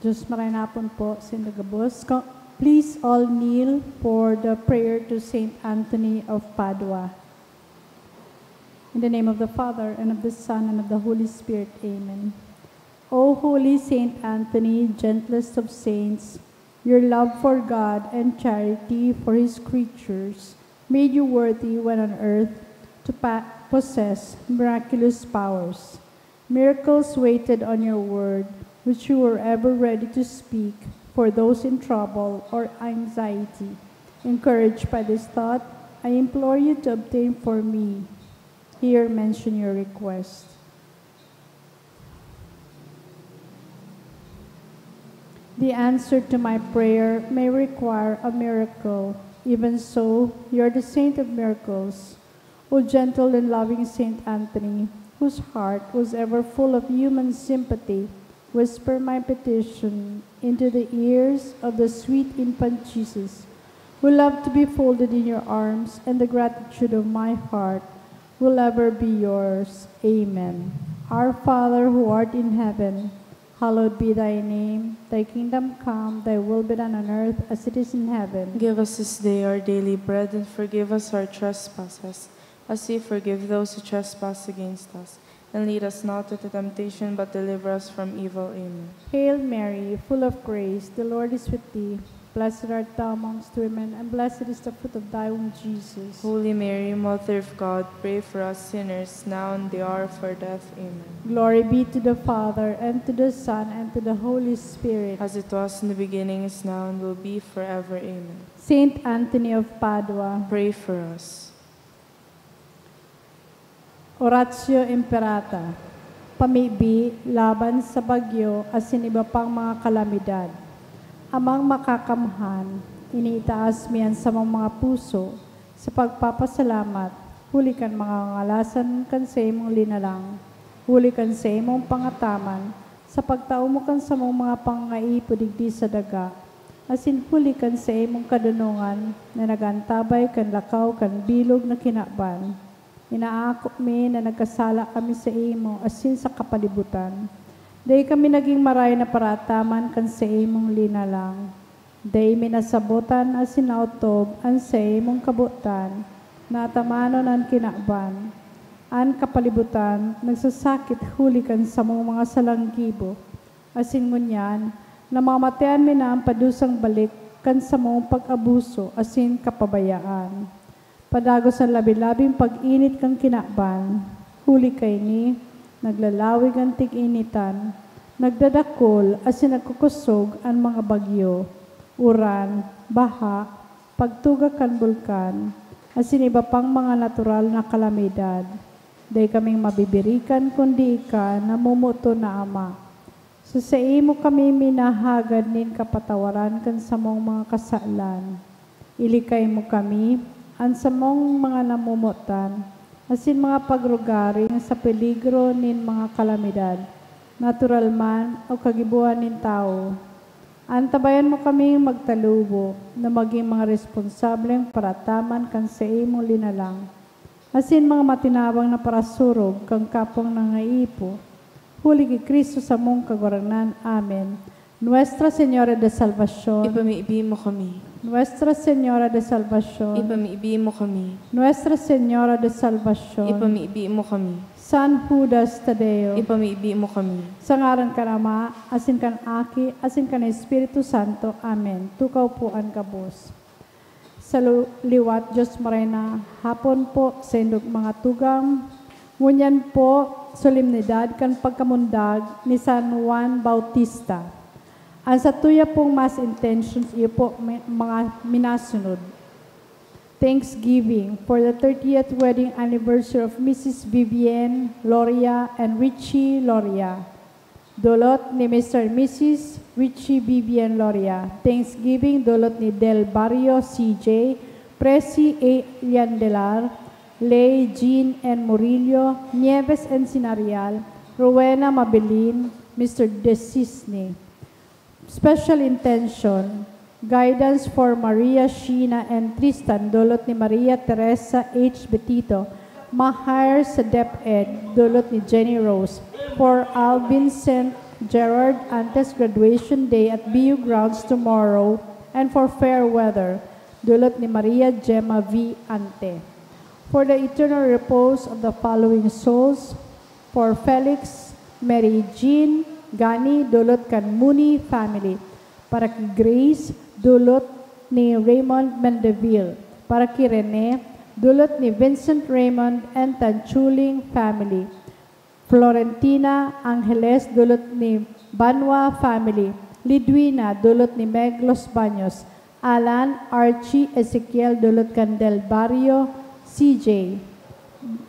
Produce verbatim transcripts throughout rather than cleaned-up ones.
Diyos, maray na hapon po sa inyo gabos. Co-, please all kneel for the prayer to Saint Anthony of Padua. In the name of the Father, and of the Son, and of the Holy Spirit. Amen. O holy Saint Anthony, gentlest of saints, your love for God and charity for his creatures made you worthy when on earth to pa-, possess miraculous powers. Miracles waited on your word, which you were ever ready to speak for those in trouble or anxiety. Encouraged by this thought, I implore you to obtain for me. Here mention your request. The answer to my prayer may require a miracle. Even so, you are the saint of miracles. O gentle and loving Saint Anthony, whose heart was ever full of human sympathy, whisper my petition into the ears of the sweet infant Jesus, who loved to be folded in your arms, and the gratitude of my heart will ever be yours. Amen. Our Father who art in heaven, hallowed be thy name. Thy kingdom come, thy will be done on earth as it is in heaven. Give us this day our daily bread, and forgive us our trespasses, as we forgive those who trespass against us. And lead us not into temptation, but deliver us from evil. Amen. Hail Mary, full of grace, the Lord is with thee. Blessed art thou amongst women, and blessed is the fruit of thy womb, Jesus. Holy Mary, Mother of God, pray for us sinners, now and the hour of our death. Amen. Glory be to the Father, and to the Son, and to the Holy Spirit. As it was in the beginning, is now, and will be forever. Amen. Saint Anthony of Padua, pray for us. Oratio Imperata, pamibi laban sa bagyo asin iba pang mga kalamidad. Amang Makakamhan, iniitaas mi an samong mga puso sa pagpapasalamat huli kan mga kangalasan kan saimong linalang, huli kan saimong pangataman sa pagtao mo kan samong mga pangangaipo digdi sa daga, asin huli kan saimong kadonongan na nag-aantabay kan lakaw kan bilog na kinaban. Inaako mi na nagkasala kami saimo asin sa kapalibutan. Dai kami nagin maray na paraataman kan saimong linalang. Dai mi nasabotan asin naotob an saimong kabotan na atamanon an kinaban. An kapalibutan nagsasakit huli kan samong mga salang gibo, asin ngunyan namamatean mi na an padusang balik kan samong pag-abuso asin kapabayaan. Padagos an labi-labing pag-init kan kinaban. Huli kaini, naglalawig an tig-initan, nagdadakul asin nagkukosog an mga bagyo, uran, baha, pagtuga kan bulkan, asin iba pang mga natural na kalamidad. Dai kaming mabibirikan kundi ika, namomoton na Ama. Sa saimo kami minahagad nin kapatawaran kan samong mga kasalan. Ilikay mo kami, an samong mga namomotan, asin mga pagrugaring sa peligro nin mga kalamidad, natural man o kagibohan nin tawo. Antabayan mo kaming magtalubo na magin mga responsableng paraataman kan saimong linalang, asin mga matinabang na parasurog kan kapwang nangaipo. Huli ki Cristo samong Kagurangnan. Amen. Nuestra Señora de Salvacion. Ipamibi mo kami. Nuestra Señora de Salvacion. Ipamibi mo kami. Nuestra Señora de Salvacion. Ipamibi mo kami. San Judas Tadeo. Ipamibi mo kami. Sa ngaran kan Ama, asin kan Aki, asin kan Espiritu Santo. Amen. Tukaw po an gabos. Sa lu-, liwat, Diyos maray na hapon po sa indog mga tugang. Ngunyan po, solemnidad kan pagkamundag ni San Juan Bautista. Ang satuya pong mass intentions, iyo po mi-, mga minasunod. Thanksgiving for the thirtieth wedding anniversary of Missus Vivienne Loria and Richie Loria. Dolot ni Mister and Missus Richie Vivian Loria. Thanksgiving, dolot ni Del Barrio C J, Presi A. Yandelar, Lay Jean N. Murillo, Nieves N. Sinarial, Rowena Mabilin, Mister Desisne. Special intention, guidance for Maria, Sheena, and Tristan, dolot ni Maria Teresa H. Betito, ma-hire sa DepEd, dolot ni Jenny Rose, for Alvin Saint Gerard Antes graduation day at B U grounds tomorrow and for fair weather, dulot ni Maria Gemma V. Ante. For the eternal repose of the following souls, for Felix, Mary Jean, Gani, dulot kan Muni family. Para ki Grace, dulot ni Raymond Mendeville. Para ki Rene, dulot ni Vincent Raymond and Tanchuling family. Florentina Angeles, dulot ni Banwa family. Lidwina, dulot ni Meg Los Baños. Alan, Archie, Ezekiel, dulot kan Del Barrio, C J.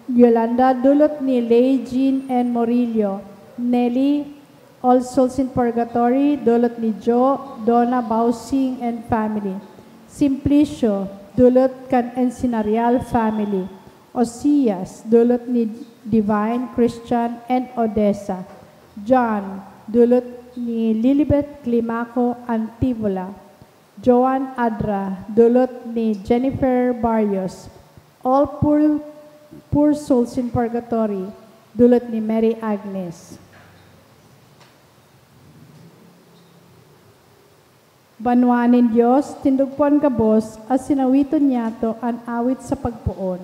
Yolanda, dulot ni Lay Jean and Morillo. Nelly, All Souls in Purgatory, dulot ni Jo, Donna, Bausing and family. Simplicio, dulot kan Encinarial family. Osias, dulot ni Divine, Christian, and Odessa. John, dulot ni Lilibet Climaco Antivola. Joan Adra, dulot ni Jennifer Barrios. All poor, poor souls in purgatory, dulot ni Mary Agnes. Banwaan nin Dios, tindog po an gabos, asin awiton niyato an awit sa pagpoon.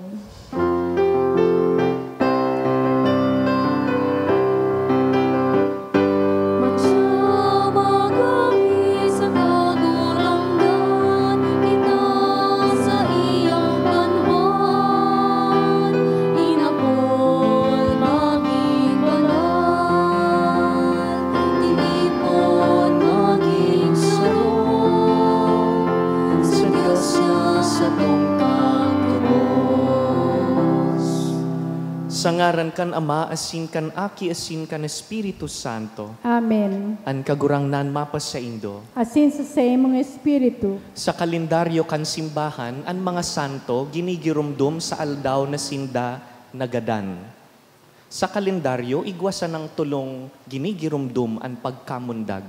Magsama kami sa Kagurangnan, kita sa iyang banwaan, inapod maging banal. Tinipon maging saro sa Dios na satong kang tubos. Sa ngaran kan Ama, asin kan Aki, asin kan Espiritu Santo. Amen. An Kagurangnan mapasaindo. Asin sa saimong espiritu. Sa kalendaryo kan simbahan, an mga santo ginigiromdom sa aldaw na sinda nagadan. Sa kalendaryo, igwa sanang tolong ginigiromdom an pagkamundag.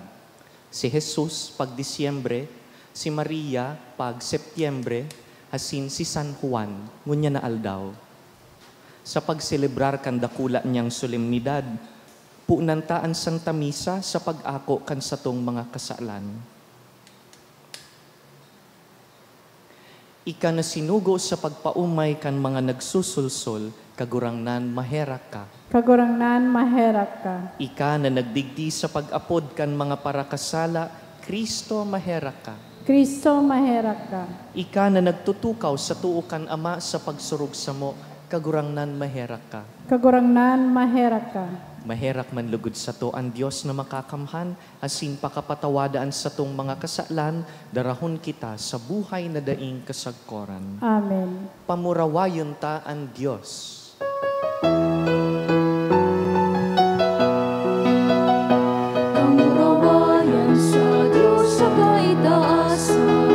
Si Jesus, pag Disyembre, si Maria, pag Setyembre, asin si San Juan, ngunyan na aldaw. Sa pagselebrar kan dakula niyang solemnidad, punan ta an Santa Misa sa pag-ako kan satong mga kasalan. Ika na sinugo sa pagpaomay kan mga nagsusulsol, Kagurangnan, maherak ka. Kagurangnan, maherak ka. Ika na nagdigdi sa pag-apod kan mga parakasala, Cristo, maherak ka. Cristo, maherak ka. Ika na nagtutukaw sa too kan Ama sa pagsurog samo, Kagurangnan, maherak ka. Kagurangnan, maherak ka. Maherak man lugod sato an Dios na makakamhan, asin pakapatawada an satong mga kasalan, darahon kita sa buhay na daing kasagkoran. Amen. Pamurawayon ta an Dios. Kamurawayan sa Dios sa kaitaasan,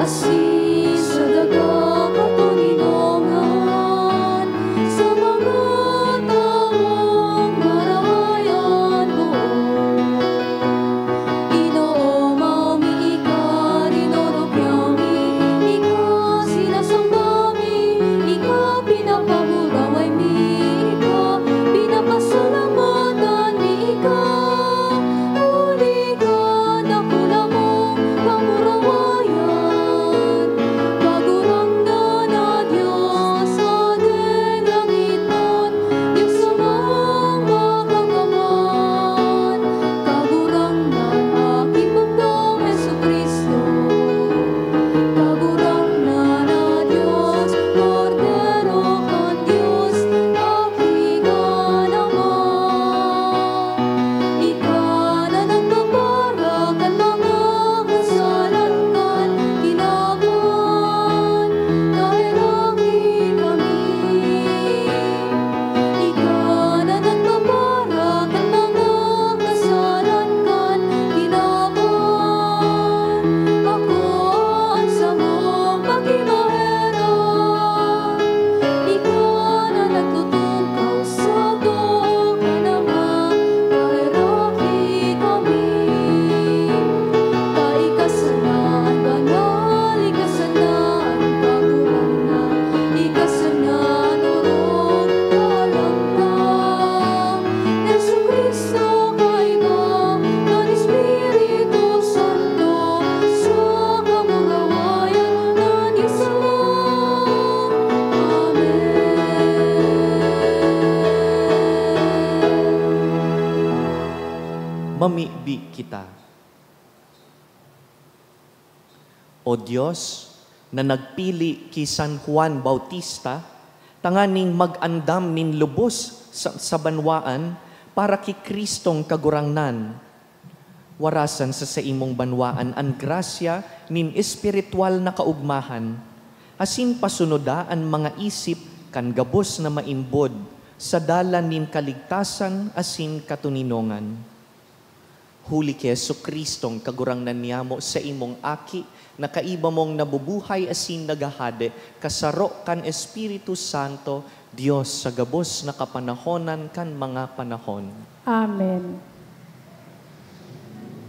asin sa daga katoninongan, sa mga tawong marahay an poon. Inoomaw mi ika, rinorobyaw mi ika, sinasamba mi ika, pinapamuraway kita. O Dios, na nagpili ki San Juan Bautista tanganing mag-andam nin lubos sa, sa banwaan para ki Cristong Kagurangnan, warasan sa saimong banwaan an grasya nin espiritual na kaugmahan, asin pasunoda an mga isip kan gabos na maimbod sa dalan nin kaligtasan asin katoninongan. Huli ki Jesu-Cristong Kagurangnan niyamo, saimong Aki, na kaiba mong nabubuhay asin naghahade, kasaro kan Espiritu Santo, Dios sa gabos na kapanahonan kan mga panahon. Amen.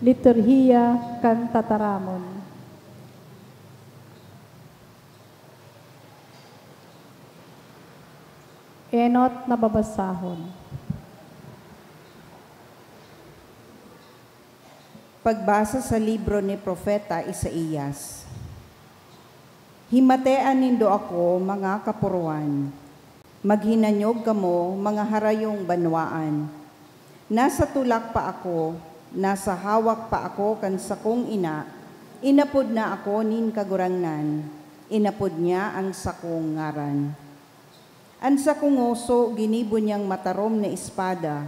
Liturhiya kan Tataramon. Enot na babasahon. Pagbasa sa libro ni Propeta Isaias. Himatea nindo ako, mga kapuruan. Maghinanyog kamo, mga harayong banwaan. Nasa tulak pa ako, nasa hawak pa ako kan sakong ina, inapod na ako nin Kagurangnan, inapod niya an sakong ngaran. An sakong ngoso ginibo niyang matarom na espada,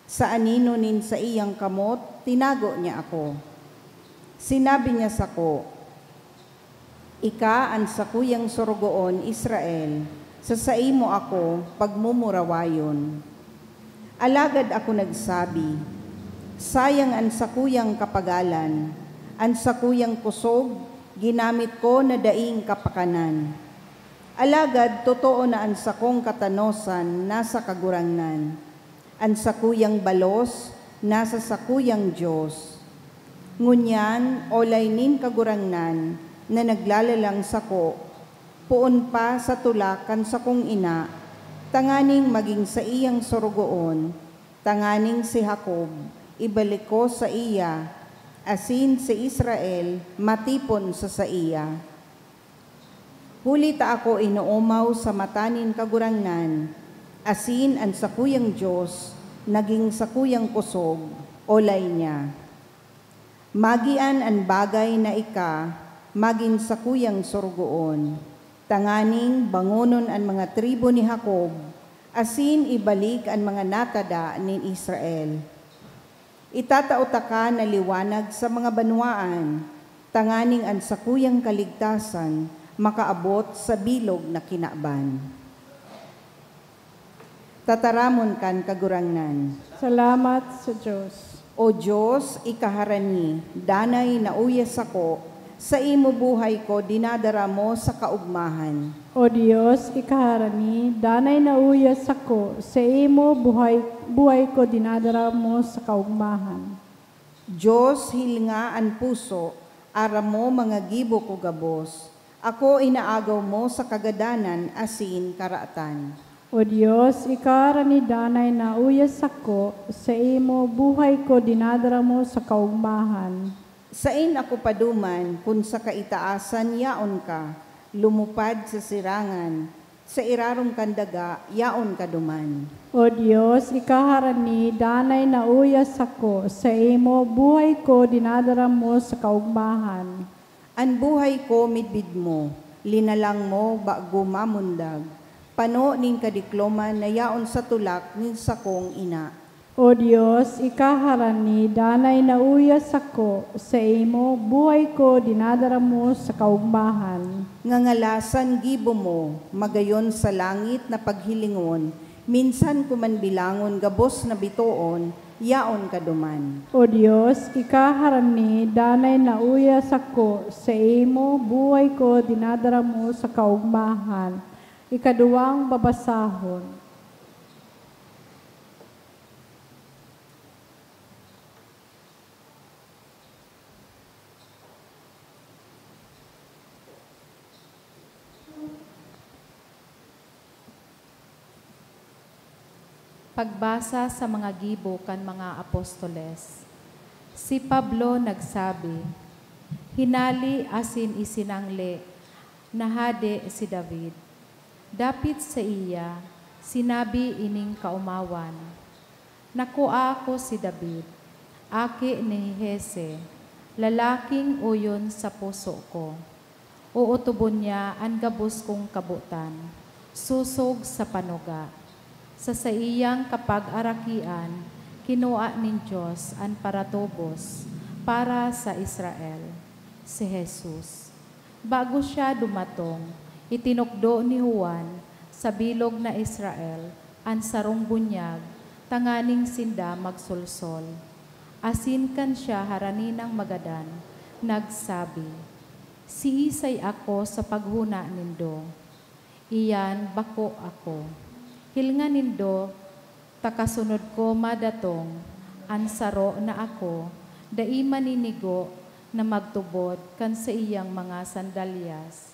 sa anino nin saiyang kamot tinago niya ako. Sinabi niya sako, "Ika an sakuyang sorogoon, Israel, sa saimo ako pagmumurawayon." Alagad ako nagsabi, "Sayang an sakuyang kapagalan, an sakuyang kusog ginamit ko na daing kapakanan." Alagad totoo na an sakong katanosan nasa Kagurangnan, an sakuyang balos nasa sakuyang Dios. Ngunyan, olay nin Kagurangnan na naglalalang sako, poon pa sa tulak kan sakong ina, tanganing magin saiyang sorogoon, tanganing si Jacob ibalik ko saiya, asin si Israel matipon sa saiya. Huli ta ako inoomaw sa mata nin Kagurangnan, asin an sakuyang Dios nagin sakuyang kosog, olay niya. Magian an bagay na ika magin sakuyang sorogoon, tanganing bangonon an mga tribu ni Jacob, asin ibalik an mga natada nin Israel. Itatao taka na liwanag sa mga banwaan, tanganing an sakuyang kaligtasan makaabot sa bilog na kinaban. Tataramon kan Kagurangnan. Salamat sa Dios. O Dios, ika harani, danay na uya sako, saimo buhay ko dinadara mo sa kaogmahan. O Dios, ika harani, danay na uya sako, saimo buhay, buhay ko dinadara mo sa kaogmahan. Dios, hilinga an puso, aram mo mga gibo ko gabos. Ako inaagaw mo sa kagadanan asin karaatan. O Dios, ika harani danay na uya sako, saimo buhay ko dinadara mo sa kaogmahan. Saen ako paduman kun sa kaitaasan yaon ka, lumupad sa sirangan, sa irarom kan daga yaon ka duman. O Dios, ika harani danay na uya sako, saimo buhay ko dinadara mo sa kaogmahan. An buhay ko midbid mo, linalang mo bago mamundag, pano nin kadikloman na yaon sa tulak nin sakong ina. O Dios, ika harani danay na uya sako, saimo buhay ko dinadara mo sa kaogmahan. Ngangalasan gibo mo, magayon sa langit na paghilingon, minsan ko man bilangon gabos na bitoon, yaon ka duman. O Dios, ika harani danay na uya sako, saimo buhay ko dinadara mo sa kaogmahan. Ikaduwang babasahon. Pagbasa sa mga gibo kan mga apostoles. Si Pablo nagsabi, "Hinali asin isinangli na hade si David. Dapit saiya, sinabi ining kaomawan, 'Nakua ko si David, aki ni Jese, lalaking oyon sa puso ko. Ootobon niya an gabos kong kabotan, sosog sa panuga. Sa saiyang kapag-arakian, kinua nin Dios an paratubos para sa Israel, si Jesus. Bago siya dumatong, itinukdo ni Juan sa bilog na Israel an sarong bunyag tanganing sinda magsolsol. Asin kan siya harani nang magadan, nagsabi, "Siisay ako sa paghona nindo? Iyan bako ako. Hilinga nindo, ta kasunod ko madatong an saro na ako, dai maninigo na magtubod kan saiyang mga sandalyas."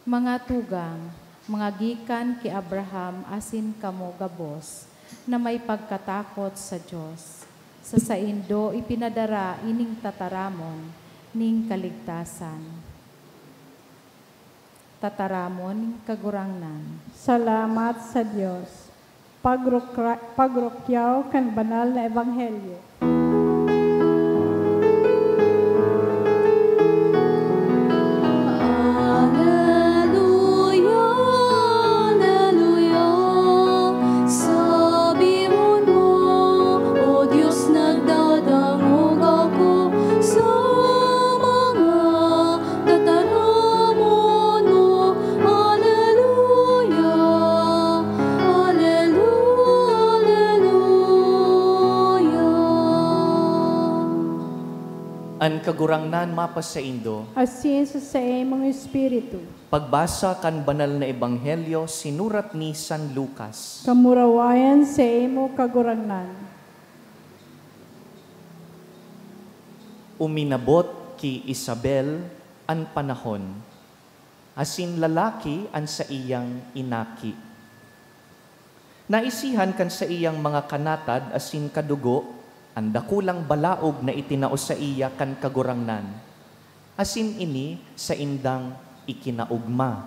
Mga tugang, mga gikan ki Abraham asin kamo gabos na may pagkatakot sa Dios, sa saindo ipinadara ining tataramon nin kaligtasan. Tataramon nin Kagurangnan. Salamat sa Dios. Pagrukra-, pagrukyaw kan banal na ebanghelyo. Aleluya, aleluya, sabihon mo, O Dios, nagdadangog ako sa mga tataramon mo. Aleluya, aleluya, aleluya. An Kagurangnan mapasaindo. Asin sa saimong espiritu. Pagbasa kan Banal na Ebanghelyo sinurat ni San Lucas. Kamurawayan saimo, Kagurangnan. Uminabot ki Isabel an panahon, asin lalaki an saiyang inaki. Naisihan kan saiyang mga kanatad asin kadugo an dakulang balaog na itinao saiya kan Kagurangnan, asin ini saindang ikinaogma.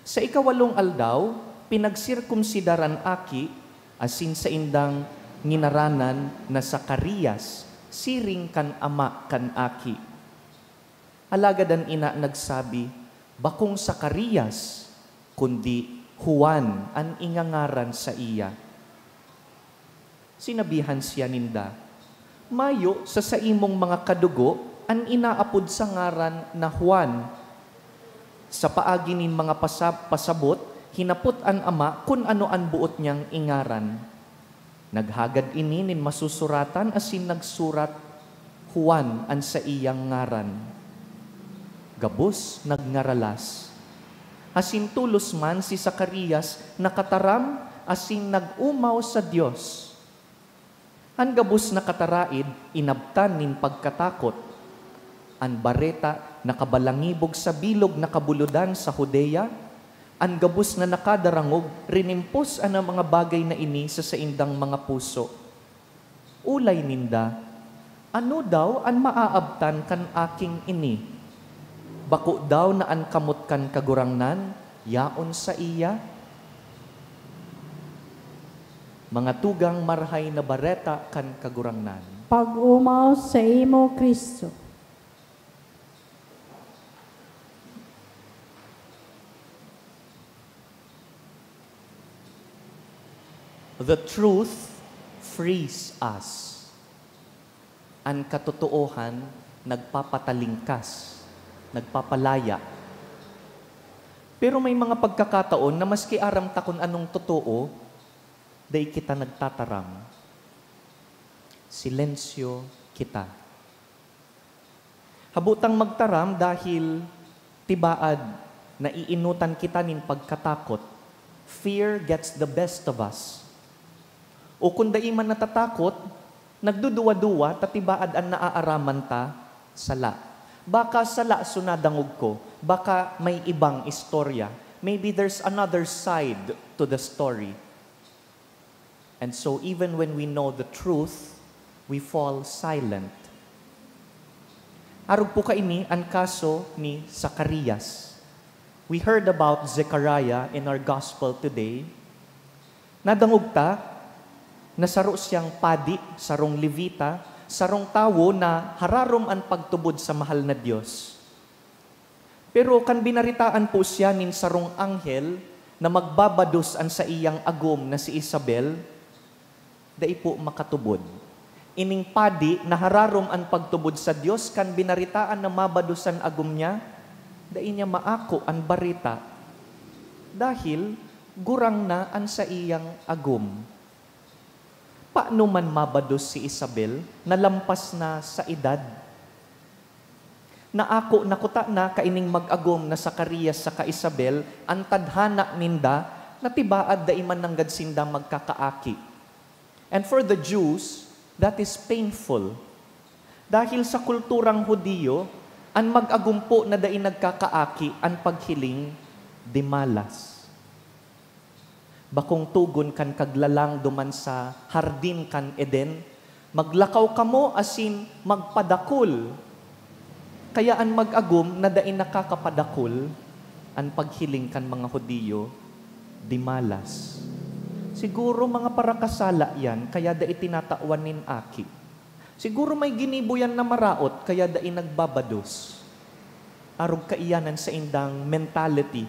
Sa ikawalong aldaw, pinagsirkumsidar an aki, asin saindang nginaranan na Zacarias, siring kan ama kan aki. Alagad an ina nagsabi, "Bakong Zacarias, kundi Juan an ingangaran saiya." Sinabihan siya ninda, "Mayo sa saimong mga kadugo an inaapod sa ngaran na Juan." Sa paagi nin mga pasab-, pasabot, hinapot an ama kun ano an boot niyang ingaran. Naghagad ini nin masusuratan asin nagsurat, "Juan an saiyang ngaran." Gabos nagngaralas. Asin tolos man si Zacarias nakataram asin nag-omaw sa Dios. An gabos na kataraed inabtan nin pagkatakot. An bareta nakabalangibog sa bilog na kabulodan sa Judea. An gabos na nakadarangog rinimpos an mga bagay na ini sa saindang mga puso. Olay ninda, "Ano daw an maaabtan kan aking ini? Bako daw na an kamot kan Kagurangnan yaon saiya?" Mga tugang, Marahay na Bareta kan Kagurangnan. Pag-omaw saimo, Cristo. The truth frees us. An katotoohan nagpapatalingkas, nagpapalaya. Pero may mga pagkakataon na maski aram ta kun anong totoo, dai kita nagtataram. Silensyo kita. Habo tang magtaram dahil tibaad, naiinutan kita nin pagkatakot. Fear gets the best of us. O kun dai man natatakot, nagduduwa-duwa ta tibaad an naaaraman ta, sala. Baka sala so nadangog ko, baka may ibang istorya. Maybe there's another side to the story. And so, even when we know the truth, we fall silent. Arog po kaini an kaso ni Zacarias. We heard about Zechariah in our gospel today. Nadangog ta, na saro siyang padi, sarong Levita, sarong tawo na hararom an pagtubod sa mahal na Dios. Pero kan binaritaan po siya nin sarong anghel na magbabados an saiyang agom na si Isabel, dai po makatubod. Ining padi na hararom an pagtubod sa Dios, kan binaritaan na mabados an agom niya, dai niya maako an bareta, dahil gurang na an saiyang agom. Paano man mabados si Isabel na lampas na sa edad? Naako na kuta na kaining mag-agom na Zacarias saka Isabel, an tadhana ninda na tibaad dai man nanggad sinda magkakaaki. And for the Jews, that is painful. Dahil sa kulturang Hudiyo, an mag-agom po na dai nagkakaaki an paghiling dimalas. Bakong togon kan Kaglalang duman sa hardin kan Eden, "Maglakaw kamo asin magpadakul." Kaya an mag-agom na dai nakakapadakul, an paghiling kan mga Hudiyo, dimalas. Siguro mga parakasala yan, kaya dai tinatawan nin aki. Siguro may ginibo yan na maraot, kaya dai nagbabados. Arog kaiyan an saindang mentality.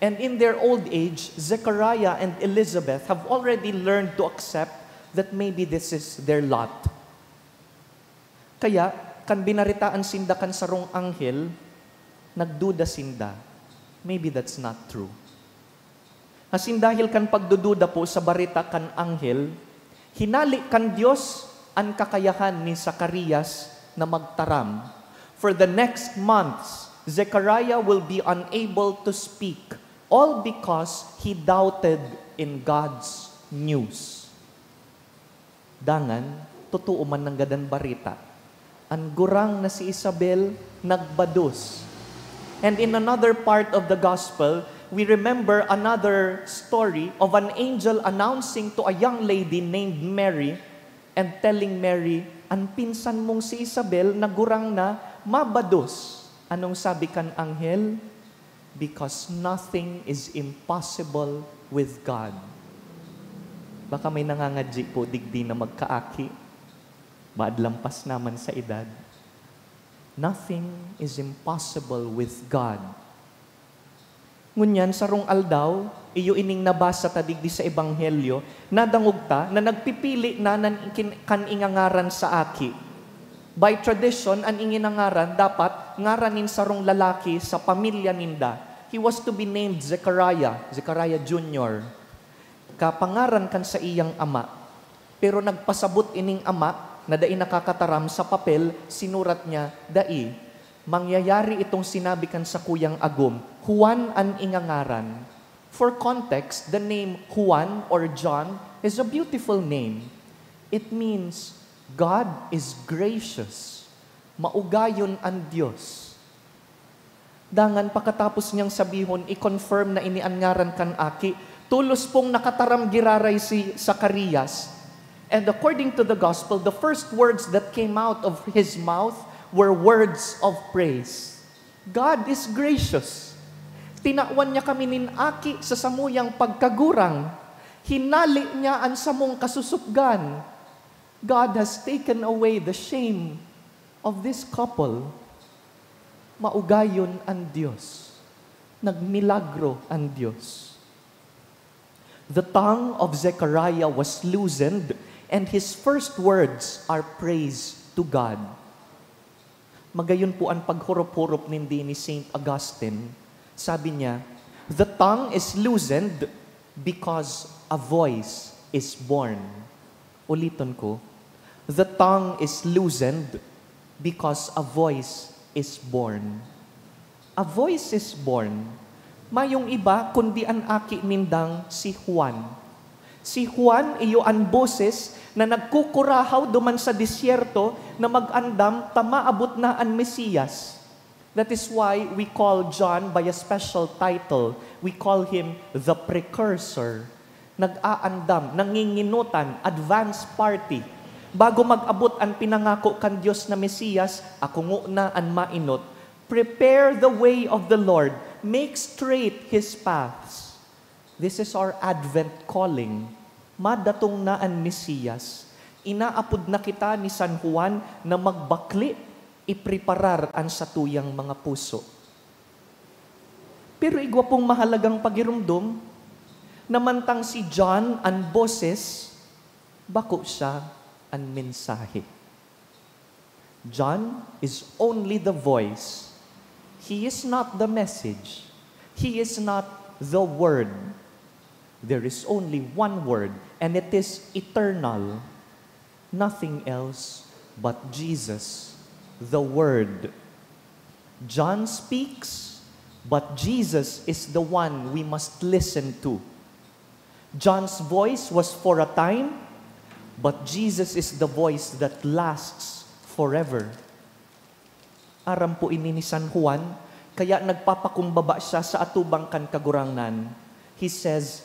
And in their old age, Zechariah and Elizabeth have already learned to accept that maybe this is their lot. Kaya, kan binaretaan sinda kan sarong anghel, nagduda sinda, "Maybe that's not true." Asin dahil kan pagdududa po sa bareta kan anghel, hinale kan Dios an kakayahan ni Zacarias na magtaram. For the next months, Zechariah will be unable to speak, all because he doubted in God's news. Dangan, totoo man nanggad an bareta. An gurang na si Isabel nagbados. And in another part of the gospel, we remember another story of an angel announcing to a young lady named Mary and telling Mary, "An pinsan mong si Isabel nagurang na, mabados." Anong sabi kan anghel? "Because nothing is impossible with God." Baka may nangangadyi po digdi na magkaaki, baad lampas naman sa edad. Nothing is impossible with God. Ngunyan, sarong aldaw, iyo ining nabasa ta digdi sa Ebanghelyo, nadangog ta na nagpipili na nan kin-, kan ingangaran sa aki. By tradition, an inginangaran dapat ngaran nin sarong lalaki sa pamilya ninda. He was to be named Zechariah, Zechariah Junior, kapangaran kan saiyang ama. Pero nagpasabot ining ama na dai nakakataram sa papel, sinurat niya, "Dai. Mangyayari itong sinabi kan sakuyang agom, Juan an ingangaran." For context, the name Juan or John is a beautiful name. It means, "God is gracious." Maugayon an Dios. Dangan, pakatapos niyang sabihon, i-confirm na ini an ngaran kan aki. Tolos pong nakataram giraray si Zacarias. And according to the gospel, the first words that came out of his mouth were words of praise. "God is gracious. Tinawan niya kami nin aki sa samuyang pagkagurang. Hinale niya an samong kasusupgan. God has taken away the shame of this couple." Maugayon an Dios. Nagmilagro an Dios. The tongue of Zechariah was loosened, and his first words are praise to God. Magayon po an paghurop-hurop nin di ni Saint Augustine. Sabi niya, "The tongue is loosened because a voice is born." Uliton ko, "The tongue is loosened because a voice is born." A voice is born. Mayong iba kundi an aki nindang si Juan. Si Juan iyo an boses na nagkukurahaw duman sa disyerto na mag-andam ta maabot na an Mesiyas. That is why we call John by a special title. We call him the precursor. Nag-aandam, nanginginutan, advance party. Bago mag-abot an pinangako kan Dios na Mesiyas, ako ngona an mainot. "Prepare the way of the Lord. Make straight His paths." This is our Advent calling. Madatong na an Mesiyas. Inaapod na kita ni San Juan na magbakle, ipreparar an satuyang mga puso. Pero igwa pong mahalagang pagiromdom na mantang si John an boses, bako siya an mensahe. John is only the voice. He is not the message. He is not the word. There is only one word, and it is eternal. Nothing else but Jesus, the Word. John speaks, but Jesus is the one we must listen to. John's voice was for a time, but Jesus is the voice that lasts forever. Aram po ini ni San Juan, kaya nagpapakumbaba siya sa atubang kan Kagurangnan. He says,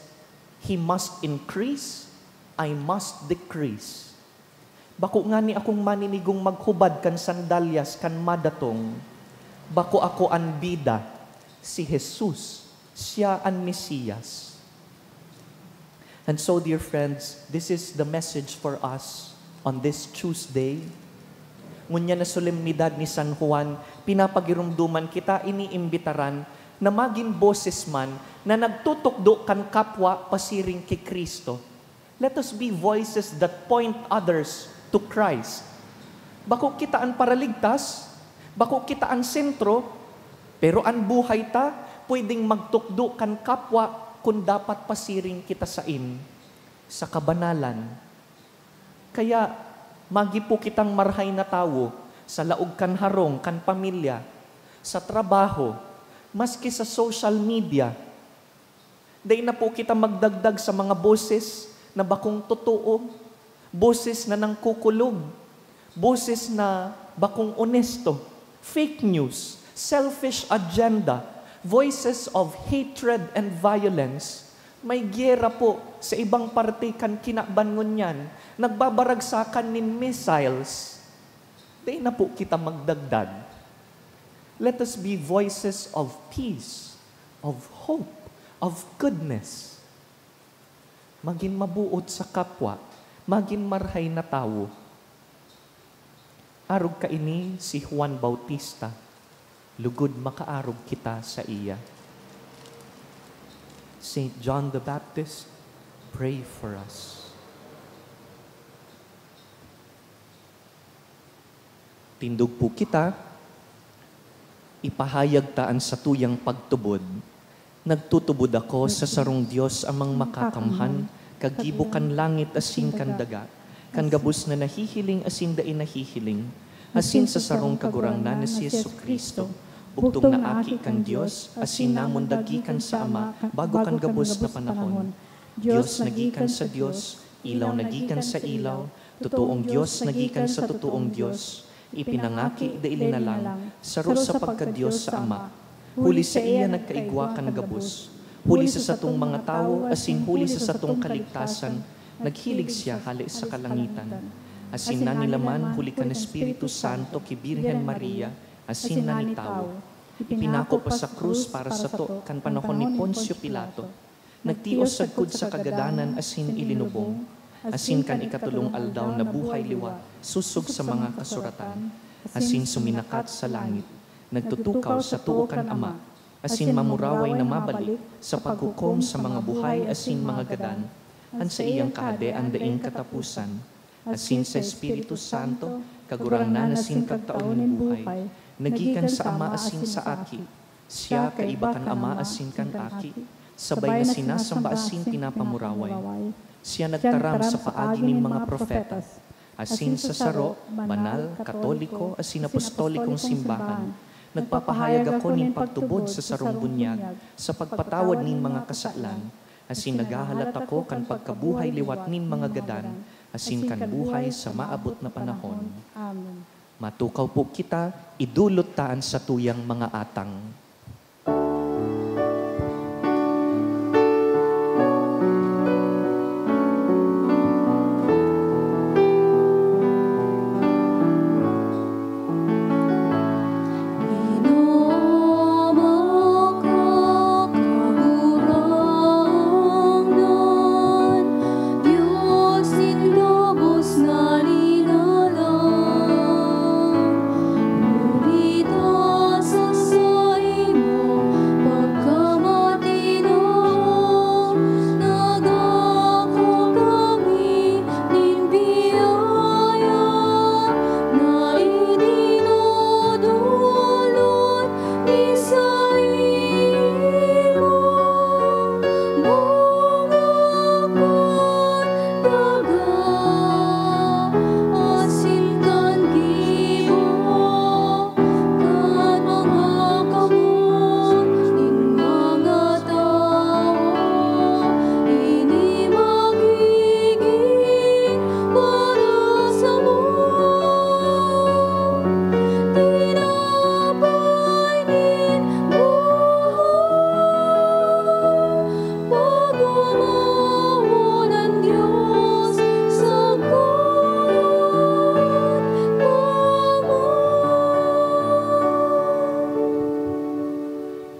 "He must increase, I must decrease." Bako ngani akong maninigong maghubad kan sandalyas kan madatong. Bako ako an bida, si Jesus, siya an Mesiyas. And so, dear friends, this is the message for us on this Tuesday. Ngunyan na solemnidad ni San Juan, pinapagiromdoman kita, iniimbitaran na magin boses man na nagtutukdo kan kapwa pasiring ki Cristo. Let us be voices that point others to Christ. Bako kita an paraligtas, bako kita an sentro, pero an buhay ta pwedeng magtukdo kan kapwa kun dapat pasiring kita sain sa kabanalan. Kaya, magi po kitang marahay na tawo sa laog kan harong kan pamilya, sa trabaho, maski sa social media. Dai na po kita magdagdag sa mga boses na bakong totoo, boses na nangkukulog, boses na bakong onesto, fake news, selfish agenda, voices of hatred and violence. May giyera po sa ibang parte kan kinaban ngunyan, nagbabaragsakan nin missiles. Dai na po kita magdagdag. Let us be voices of peace, of hope, of goodness. Magin mabuot sa kapwa, magin marahay na tawo. Arog kaini si Juan Bautista, lugod makaarog kita saiya. Saint John the Baptist, pray for us. Tindog po kita, ipahayag ta an satuyang pagtubod. Nagtutubod ako sa sarong Dios, Amang Makakamhan, kagibo kan langit asin kan daga, kan gabos na nahihiling asin dai nahihiling, asin sa sarong Kagurangnan na si Jesu-Cristo, bugtong na Aki kan Dios, asin namundag gikan sa Ama bago kan gabos na panahon. Dios na gikan sa Dios, ilaw na gikan sa ilaw, totoong Dios na gikan sa totoong Dios, ipinangaki, dai linalang, saro sa pagka-Dios sa Ama. Huli saiya nagkaigwa kan gabos. Huli sa satong mga tawo, asin huli sa satong kaligtasan, naghilig siya hale sa kalangitan. Asin nanilaman huli kan Espiritu Santo ki Birhen Maria, asin nanitawo. Ipinako pa sa krus para sato kan panahon ni Poncio Pilato. Nagtios sagkod sa kagadanan asin ilinubong, asin kan ikatolong aldaw nabuhay liwat sosog sa mga kasuratan, asin suminakat sa langit. Nagtutukaw sa too kan Ama, asin mamuraway na mabalik sa paghukom sa mga buhay asin mga gadan, an saiyang Kahadean daing kataposan. Asin sa Espiritu Santo, Kagurangnan asin Pagtao nin buhay, nagikan sa Ama asin sa Aki. Siya kaiba kan Ama asin kan Aki, sabay na sinasamba asin pinapamuraway. Siya nagtaram sa paagi nin mga propetas, asin sa saro, banal, katoliko, asin apostolikong simbahan. Nagpapahayag ako nin pagtubod sa sarong bunyag, sa pagpatawad nin mga kasalan, asin naghahalat ako kan pagkabuhay liwat nin mga gadan, asin kan buhay sa maabot na panahon. Amen. Matukaw po kita, idulot ta an satuyang mga atang.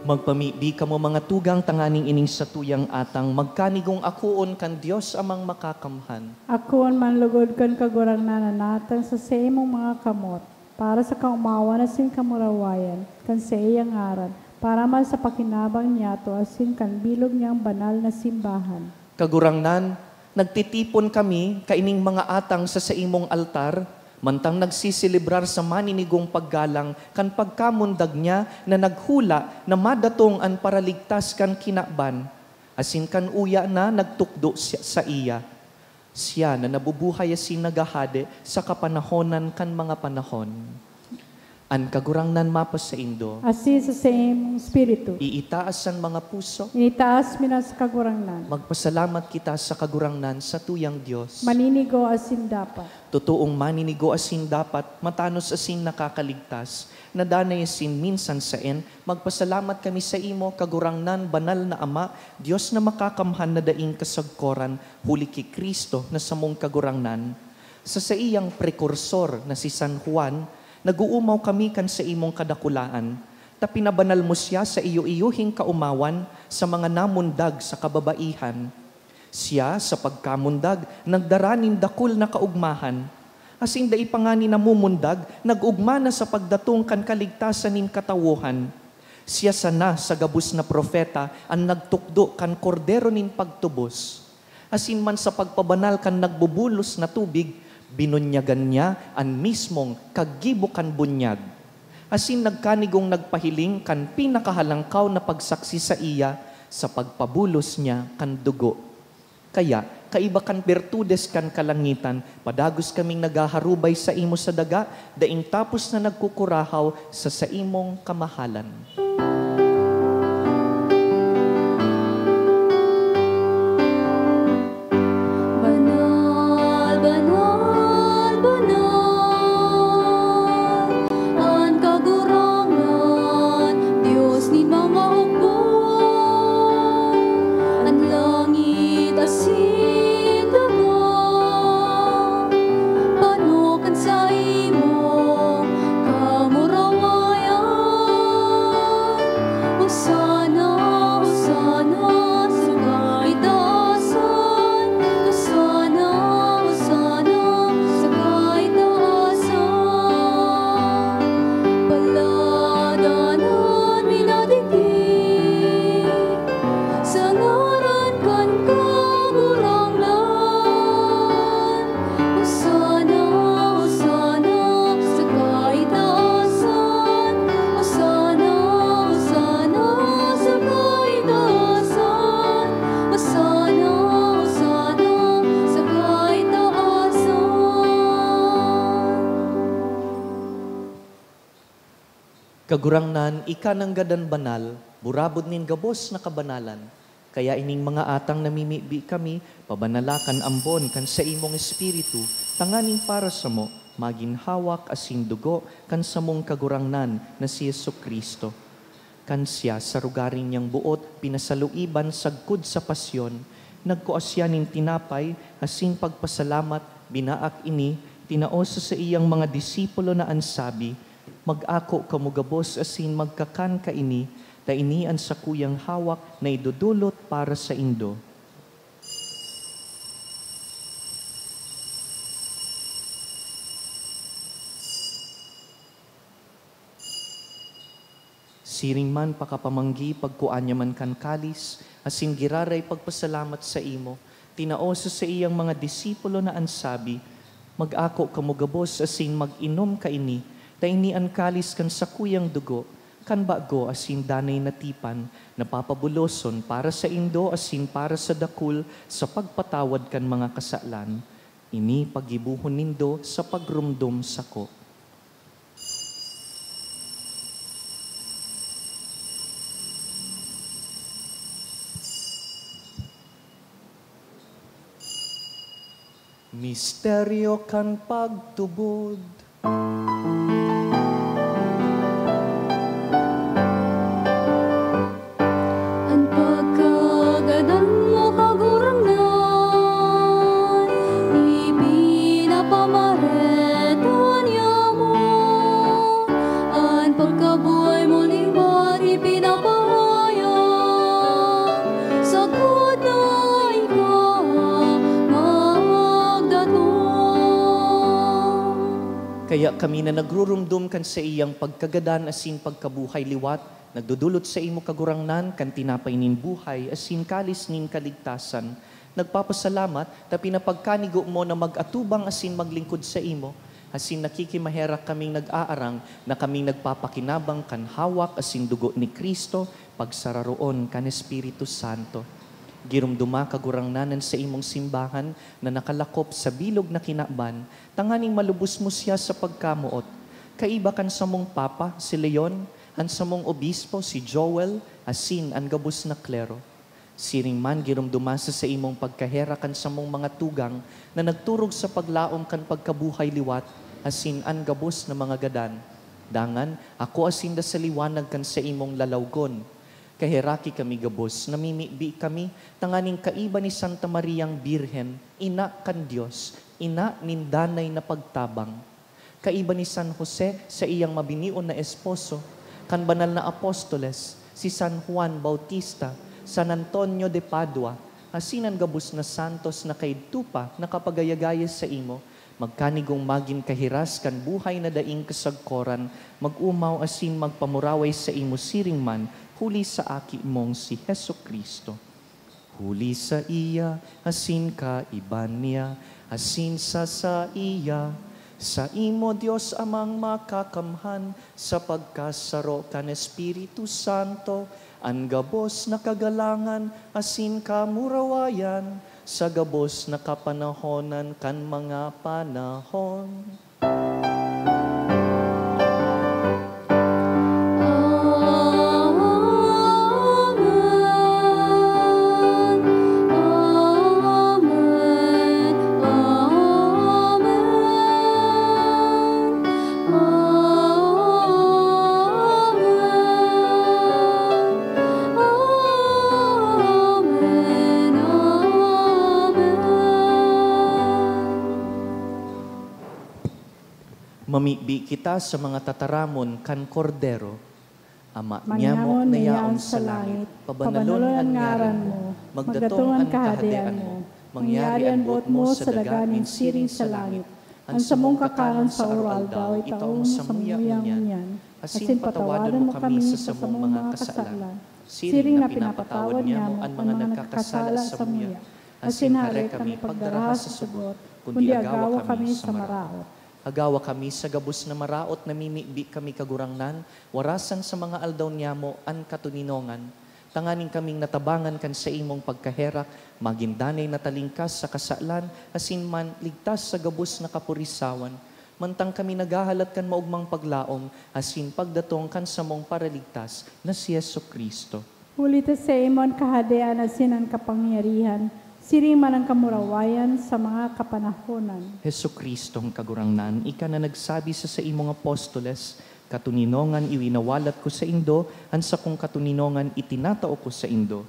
Magpamibi kamo, mga tugang, tanganing ining satuyang atang magkanigong akoon kan Dios Amang Makakamhan. Akoon man lugod kan Kagurangnan an atang sa saimong mga kamot, para sa kaomawan asin kamurawayan kan saiyang ngaran, para man sa pakinabang niyato asin kan bilog niyang banal na simbahan. Kagurangnan, nagtitipon kami kaining mga atang sa saimong altar, mantang nagseselebrar sa maninigong paggalang kan pagkamundag niya na naghula na madatong an Paraligtas kan kinaban, asin kan uya na nagtukdo siya, saiya. Siya na nabubuhay asin naghahade sa kapanahonan kan mga panahon. An Kagurangnan mapasaindo. Asin sa saimong espiritu. Iitaas an mga puso. Itaas mi na sa Kagurangnan. Magpasalamat kita sa Kagurangnan, satuyang Dios. Maninigo asin dapat. Totoong maninigo asin dapat, matanos asin nakakaligtas, na danay asin minsan saen, magpasalamat kami saimo, Kagurangnan, banal na Ama, Dios na makakamhan na daing kasagkoran, huli ki Cristo na samong Kagurangnan. Sa saiyang prekursor na si San Juan, nag-oomaw kami kan saimong kadakulaan, ta pinabanal mo siya sa iyo-iyohing kaomawan sa mga namundag sa kababaihan. Siya, sa pagkamundag, nagdara nin dakul na kaogmahan, asin dai pa ngani namumundag, nag-ogma na sa pagdatong kan kaligtasan nin katawohan. Siya sana, sa gabos na propeta, an nagtukdo kan Kordero nin pagtubos. Asin man sa pagpabanal kan nagbubulos na tubig, binunyagan niya an mismong kagibo kan bunyag. Asin nagkanigong nagpahiling kan pinakahalangkaw na pagsaksi saiya sa pagpabulos niya kan dugo. Kaya, kaiba kan birtudes kan kalangitan, padagos kaming naghaharubay saimo sa daga, daing tapos na nagkukurahaw sa saimong kamahalan. Banal, banal, banal, an Kagurangnan, Dios nin mga hukbo. An langit asin daga, pano kan saimong kamurawayan. Hosana, Hosana sa kaitaasan. Hosana, Hosana sa kaitaasan. Paladanan mi na digdi sa ngaran kan Kagurangnan. Hosana, Hosana sa kaitaasan. Hosana, Hosana sa kaitaasan. Hosana, Hosana sa kaitaasan. Kagurangnan, ika nanggad an banal, burabod nin gabos na kabanalan. Kaya ining mga atang namimibi kami, pabanala kan ambon kan saimong Espiritu, tanganing para samo, magin hawak asin dugo kan samong Kagurangnan na si Jesu-Cristo. Kan siya, sa rogaring niyang boot, pinasaluiban sagkod sa pasyon, nagkua siya nin tinapay, asin pagpasalamat, binaak ini, tinao sa saiyang mga disipulo na an sabi, "Mag-ako kamo gabos asin magkakan kaini, ta ini an sakuyang hawak na idodolot para saindo." Siring man pakapamanggi, pagkua niya man kan kalis, asin giraray pagpasalamat saimo, tinao sa saiyang mga disipulo na an sabi, "Mag-ako kamo gabos asin mag-inom kaini, ta ini an kalis kan sakuyang dugo, kan bago asin danay na tipan, na papabuloson para saindo asin para sa dakul sa pagpatawad kan mga kasalan. Ini paggibohon nindo sa pagromdom sako." Misteryo kan pagtubod. An pagkagadan mo, Kagurangnan, ipinapamareto niamo. An pagkabuhay mo liwat, ipinapa Kami na nagrurumdom kan saiyang pagkagadan asin pagkabuhay liwat, nagdodolot saimo, Kagurangnan, kan tinapay nin buhay asin kalis nin kaligtasan. Nagpapasalamat ta pinapagkanigo mo na mag-atubang asin maglingkod saimo, asin nakikimaherak kaming nag-aarang na kaming nagpapakinabang kan hawak asin dugo ni Cristo, pagsararoon kan Espiritu Santo. Giromdoma, Kagurangnan, an saimong simbahan na nakalakop sa bilog na kinaban, tanganing malubos mo siya sa pagkamoot. Kaiba kan samong Papa, si Leon, an samong Obispo, si Joel, asin an gabos na klero. Siring man, giromdoma sa saimong pagkaherak an samong mga tugang na nagturog sa paglaom kan pagkabuhay liwat, asin an gabos na mga gadan. Dangan, akoa sinda sa liwanag kan saimong lalawgon. Kaheraki kami gabos, namimibi kami tanganing kaiba ni Santa Mariang Birhen, ina kan Dios, ina nin danay na pagtabang. Kaiba ni San Jose, saiyang mabinion na esposo, kan banal na apostoles, si San Juan Bautista, San Antonio de Padua, asin an gabos na santos na kaidto pa nakapagayagaya saimo, magkanigong magin kahiras kan buhay na daing kasagkoran, mag-omaw asin magpamuraway saimo siring man huli sa Aki mong si Jesu-Cristo. Huli saiya, asin kaiba niya, asin sa saiya, saimo, Dios Amang Makakamhan, sa pagkasaro kan Espiritu Santo, an gabos na kagalangan asin kamurawayan sa gabos na kapanahonan kan mga panahon. Mamibi kita sa mga tataramon kan Kordero. Ama niamo na yaon sa langit, pabanalon an ngaran mo, magdatong an kahadean mo, mangyari an boot mo sa daga nin siring sa langit. An samong kakanon sa oro-aldaw, itao mo samuya ngunyan, asin patawadon mo kami sa samong mga kasalan, siring na pinapatawad niamo an mga nagkakasala samuya. Asin hare kami pagdaraha sa sugot, kundi agawa kami sa maraot. Agawa kami sa gabos na maraot, namimibi kami, Kagurangnan, warasan sa mga aldaw niamo an katoninongan, tanganing kaming natabangan kan saimong pagkaherak, magin danay na talingkas sa kasalan, asin man ligtas sa gabos na kapurisawan, mantang kami naghahalat kan maogmang paglaom asin pagdatong kan samong Paraligtas na si Jesu-Cristo. Huli ta saimo an kahadean asin an kapangyarihan, siring man an kamurawayan sa mga kapanahonan. Jesu-Cristong Kagurangnan, ika na nagsabi sa saimong apostoles, "Katoninongan iwinawalat ko saindo, an sakong katoninongan itinatao ko saindo."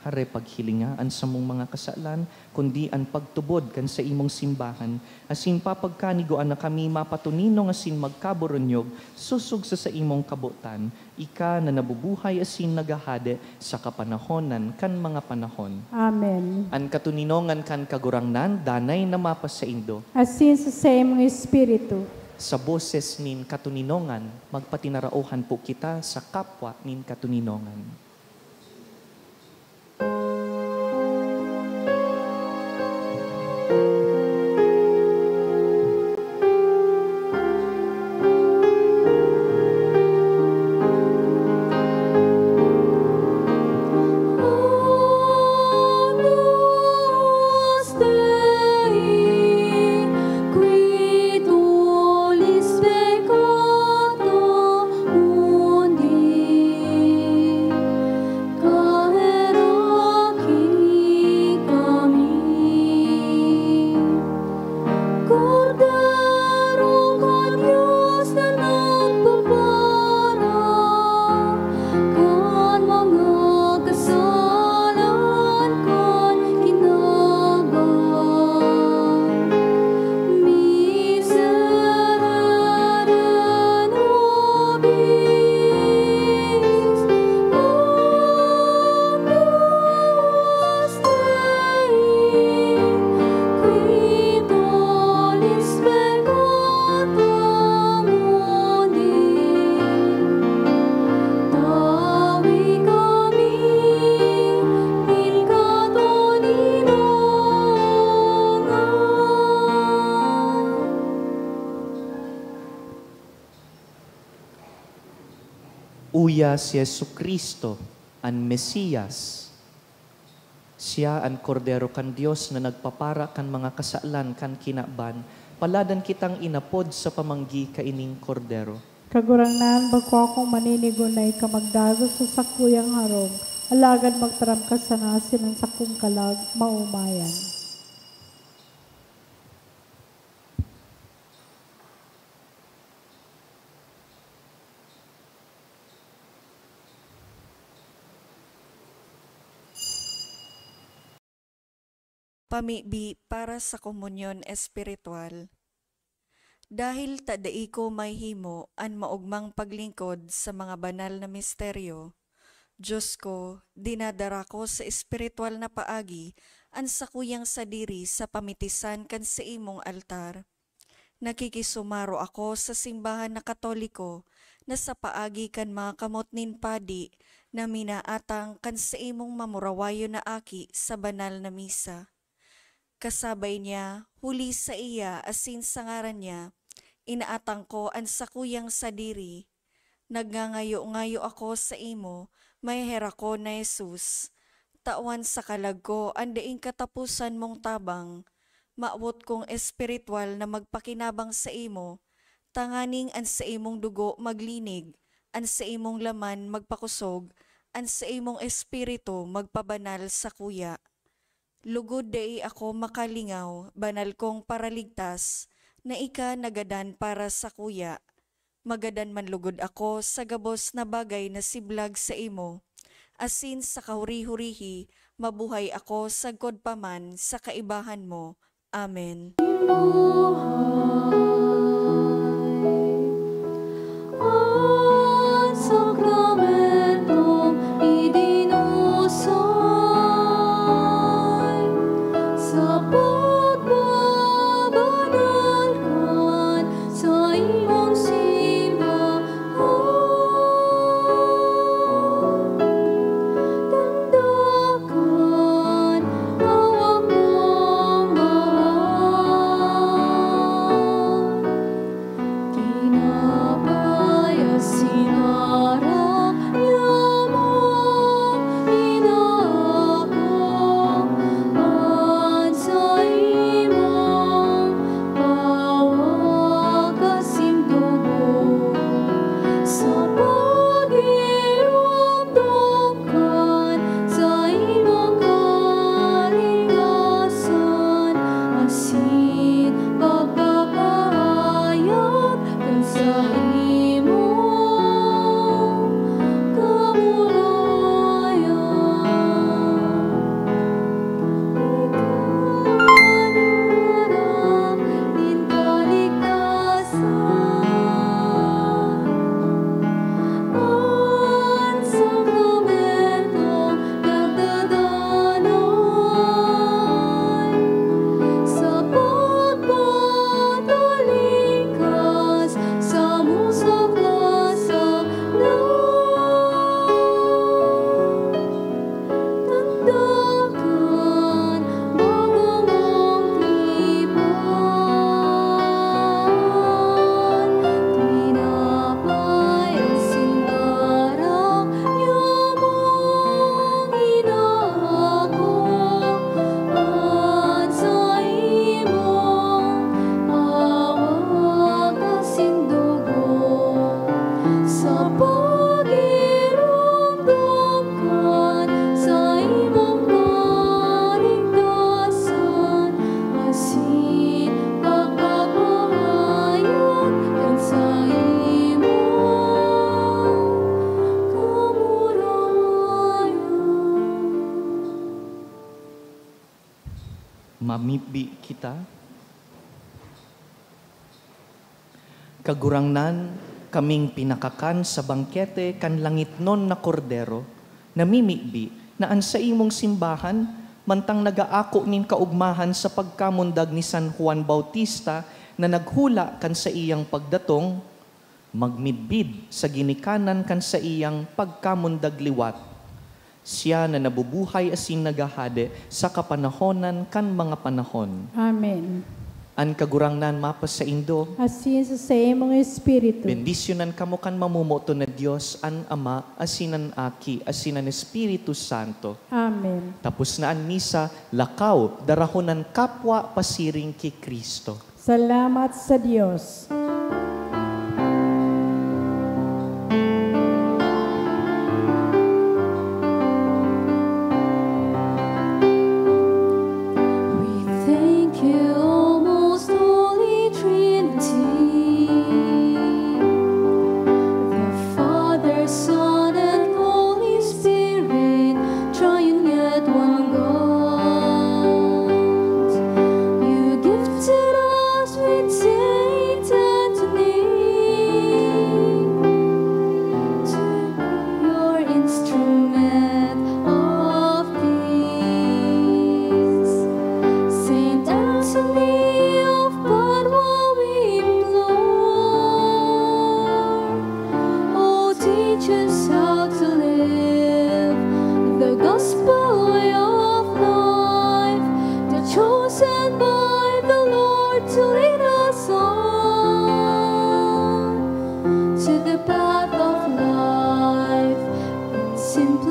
Hare, paghilinga an samong mga kasalan, kundi an pagtubod kan saimong simbahan, asin papagkanigoan na kami mapatoninong asin magkaboronyog sosog sa saimong kabotan, ika na nabubuhay asin naghahade sa kapanahonan kan mga panahon. Amen. An katoninongan kan Kagurangnan danay na mapasaindo. Asin sa saimong espiritu. Sa boses nin katoninongan, magpatinaraohan po kita sa kapwa nin katoninongan. Uya si Jesu-Cristo, an Mesias. Siya an Kordero kan Dios na nagpapara kan mga kasalan kan kinaban. Paladan kitang inapod sa pamanggi kaining Kordero. Kagurangnan, bako akong maninigo na ika magdagos sa sakuyang harong, alagad magtaram ka sana asin an sakong kalag maomayan. Pamibi para sa komunyon espiritual. Dahil ta dai ko mahimo an maogmang paglingkod sa mga banal na misteryo, Dios ko, dinadara ko sa espiritual na paagi an sakuyang sadiri sa pamitisan kan saimong altar. Nakikisumaro ako sa simbahan na Katoliko na sa paagi kan mga kamot nin padi na minaatang kan saimong mamurawayon na aki sa banal na misa. Kasabay niya, huli saiya asin sa ngaran niya, inaatang ko an sakuyang sadiri. Nagngangayo-ngayo ako saimo, maheherakon na Jesus, tawan sa kalag ko an daing kataposan mong tabang. Mawot kong espiritual na magpakinabang saimo, tanganing an saimong dugo maglinig, an saimong laman magpakosog, an saimong espiritu magpabanal sakuya. Lugod dai ako makalingaw, banal kong Paraligtas, na ika nagadan para sakuya. Magadan man lugod ako sa gabos na bagay na siblag saimo, asin sa kahuri-hurihi, mabuhay ako sagkod pa man sa kaibahan mo. Amen. An sakramentong idinusay sa pagbabanal kan saimong simbahan. Tanda kan hawak mong hawak. Tinapay asin arak, niya mo inaako an saimong pawak asin dugo, sa pagiromdom kan saimong kaligtasan asin pagpapahayag kan saimong kamurayan. Ika an harap nin kaligtasan. An sakramento nagdadanay sa pagpatalikas samo sa kasalan. Tanda kan bago mong tipan. Tinapay asin arak, niya mong inaako an saimong hawak asin dugo, sa pagiromdom kan saimong kaligtasan asin pagpapahayag kan saimong kamurayan. Mamibi kita. Kagurangnan, kaming pinakakan sa bangkete kan langitnon na Kordero, namimibi na an saimong simbahan, mantang nagaako nin kaogmahan sa pagkamundag ni San Juan Bautista na naghula kan saiyang pagdatong, magmidbid sa ginikanan kan saiyang pagkamundag liwat. Siya na nabubuhay asin naghahade sa kapanahonan kan mga panahon. Amen. An Kagurangnan mapasaindo. Asin sa saimong espiritu. Bendisyonan kamo kan mamomoton na Dios, an Ama, asin an Aki, asin an Espiritu Santo. Amen. Tapos na an misa, lakaw, darahon an kapwa pasiring ki Cristo. Salamat sa Dios. We thank you, O most holy Trinity, the Father, Son, and Holy Spirit, triune yet one God. You gifted us with saint Anthony to be your instrument of peace. Saint Anthony of Padua, we implore, oh, teach us how to live the gospel way of life, the chosen by the Lord to lead us on to the path of life. In simplicity